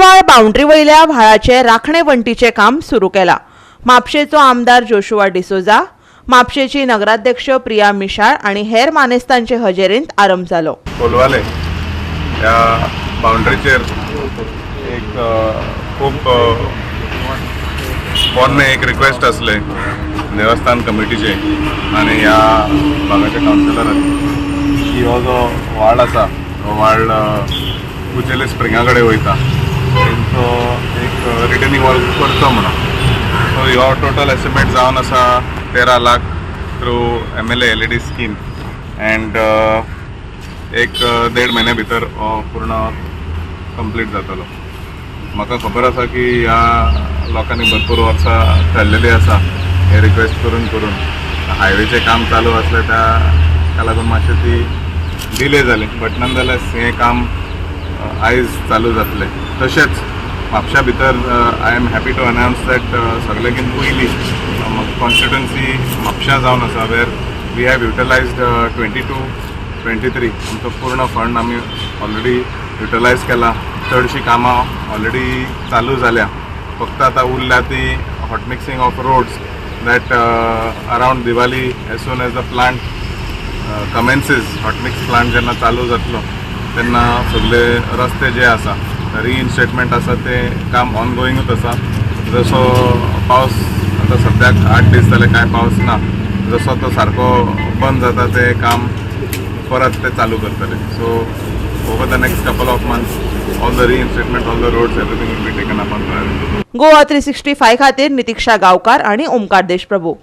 Colvale boundary वयल्या व्हाळाचे राखणे वण्टीचें काम सुरू केलां. म्हापशेचो आमदार जोशुआ डिसोजा, म्हापशेची नगराध्यक्ष प्रिया मिशाळ आनी हेर मानेस्तांचे हजेरेंत आरंभ जालो. कोलवाले ह्या बाउंड्रीचेर एक खूब पोन्ने एक रिक्वेस्ट आसले देवस्थान कमिटीचे आनी ह्या भागाच्या कावन्सिलरान की हो जो व्हाळ आसा, हो व्हाळ कुचेले स्प्रिंगा कडेन वयता, तेंचो एक रिटर्निंग वॉल करचो म्हणून. सो हो टोटल एस्टिमेट जावन आसा 13 lakh through MLA LAD scheme and एक देड म्हयन्या भितर हो पूर्ण कंप्लीट जातलो. म्हाका खबर आसा की ह्या लोकांनी भरपूर वर्सां चल्लेली आसा हे रिक्वेस्ट करून करून. हायवेचें काम चालू आसलें, त्या ताका लागून मातशें ती डिले जाली, बट ननदलेस हें काम आयज चालू जातलें. तशेंच म्हापशा भितर I am happy to announce that सगळ्याकीन पयली कॉन्स्टिट्युन्सी म्हापशा जावन आसा where we have utilised 22-23 आमचो पूर्ण फंड आमी ऑलरेडी युटिलायज केला. चडशीं कामां ऑलरेडी चालू जाल्या. फक्त आतां उरल्या ती hot mixing of roads that around Diwali, as soon as the plant commences, hot mix plant जेन्ना चालू जातलो तेन्ना सगळे रस्ते जे आसा, रिइन्स्टेटमेंट आसा, ते काम ऑनगोईंगूच आसा. जसो पावस, आतां सद्याक 8 दीस जाले कांय पावस ना, जसो तो सारको बंद जाता ते काम परत ते चालू करतले. So over the next couple of months all the reinstatement, all the roads, everything will be taken up on priority. Goa 365 खातीर नितिक्षा गांवकार आणि ओमकार देशप्रभू.